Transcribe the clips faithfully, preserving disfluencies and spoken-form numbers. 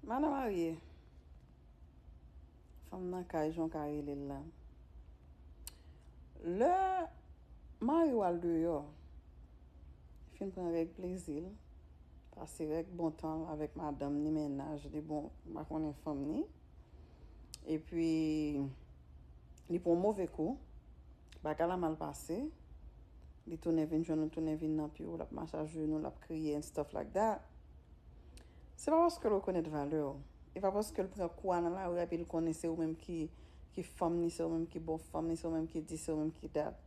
Madan marye, fanm nan kay, jan w ka rele l la. Lè mari w al deyò, fin pran règ plezi l, pase règ bon tan l avèk madanm ni mennaj li, bon, m pa konnen fanm ni. Epi, li pran move kou, bagay la mal pase, li tounen vin jwenn ou, tounen vin nan pye w, l ap mache ajenou, l ap kriye and stuff like that. Se pa paske l rekonèt valè w. E pa paske l pran kou a nan lari a epi l konnen se ou menm ki, ki fanm ni, se ou menm ki bon fanm ni, se ou menm ki dis, se ou menm ki dat.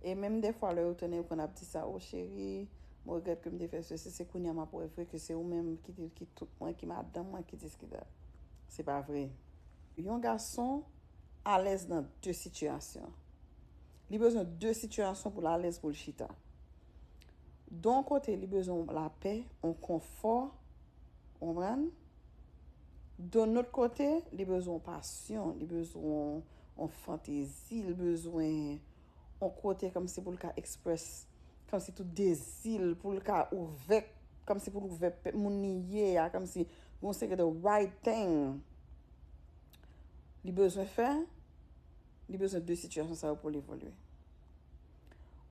E menm dèfwa lè yo tounen yo konn ap di sa, o cheri, mwen regrèt ke m te fè sesi, se kounye a m ap wè vre ke se ou menm ki, ki tout mwen, ki madanm mwen, ki dis ki dat. Se pa vre. Yon gason alèz nan de sitiyasyon. Li bezwen de sitiyasyon pou l alèz pou l chita. Don kote, li bezwen lapè, yon konfò, ou konprann? Don lòt kote, li bezwen yon pasyon, li bezwen yon fantezi, li bezwen yon kote kòmsi pou l ka eksprès kòmsi tout dezi l, pou l ka ouvè, kòmsi pou l ouvè pèt moun li ye a, kòmsi yon seri de right thing li bezwen fè, li bezwen de sitiyasyon sa yo pou l evolye.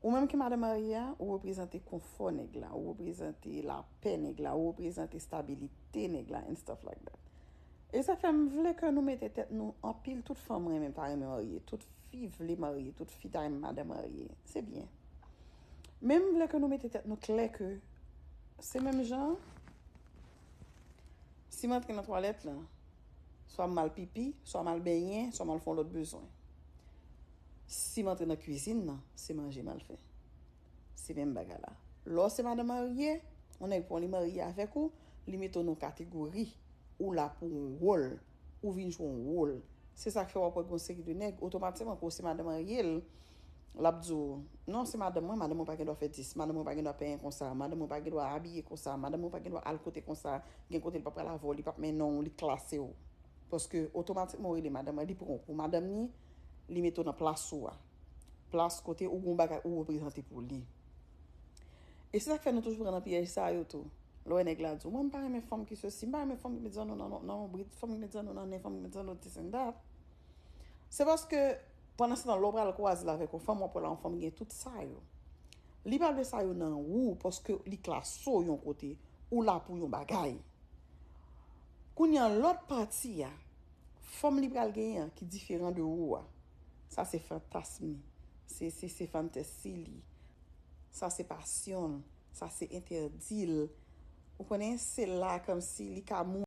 Ou menm ki madan marye a, ou reprezante konfò nèg la, ou reprezante lapè nèg la, ou reprezante stabilite nèg la and stuff like that. E sa fè m vle ke nou mete tèt nou anpil, tout fanm renmen pa renmen marye, tout fi vle marye, tout fi ta renmen madan marye. Se byen. Men m vle ke nou mete tèt nou klè ke se menm jan, si m antre nan twalèt la, swa m al pipi, swa m al benyen, swa m al fè yon lòt bezwen. Si m antre nan kwizin nan, se manje m al fè. Se menm bagay la. Lè w se madan marye, yon nèg pran li marye avèk ou, li mete w nan yon kategori, ou la pou yon wòl, ou vin jwe yon wòl. Se sa k fè w ap wè gen yon seri de nèg, otomatikman, ke w se madan marye l, l ap di w, non, se madanm mwen, madanm mwen pa gen dwa fè dis, madanm mwen pa gen dwa penyen konsa, madanm mwen pa gen dwa abiye konsa, madanm mwen pa gen dwa al kote konsa, gen kote l p ap pral avè w, li p ap mennen w, li klase w. Paske otomatikman w rele madanm mwen, li pran w pou madanm ni, li mete w nan plas ou a. Plas kote ou gen yon bagay ou reprezante pou li. E se sa k fè nou toujou pran nan pyèj sa yo tou. Lè w wè nèg la di w, mwen m pa renmen fanm ki sesi, m pa renmen fanm ki met zanno nan, nan, nan lonbrit, fanm ki met zanno nan nen, fanm ki met zanno this and that. Se paske, pandan se tan, lè w pral kwaze l avèk yon fanm, w ap wè la yon fanm gen tout sa yo. Li pa vle sa yo nan ou, paske li klase w yon kote, ou la pou yon bagay. Kounye a, lòt pati a, fanm li pral genyen an ki diferan de ou a, sa se fantasm li, se, se, se fantasi li, sa se pasyon l, sa se entèdi l. Ou konnen, se la kòmsi li ka mouri.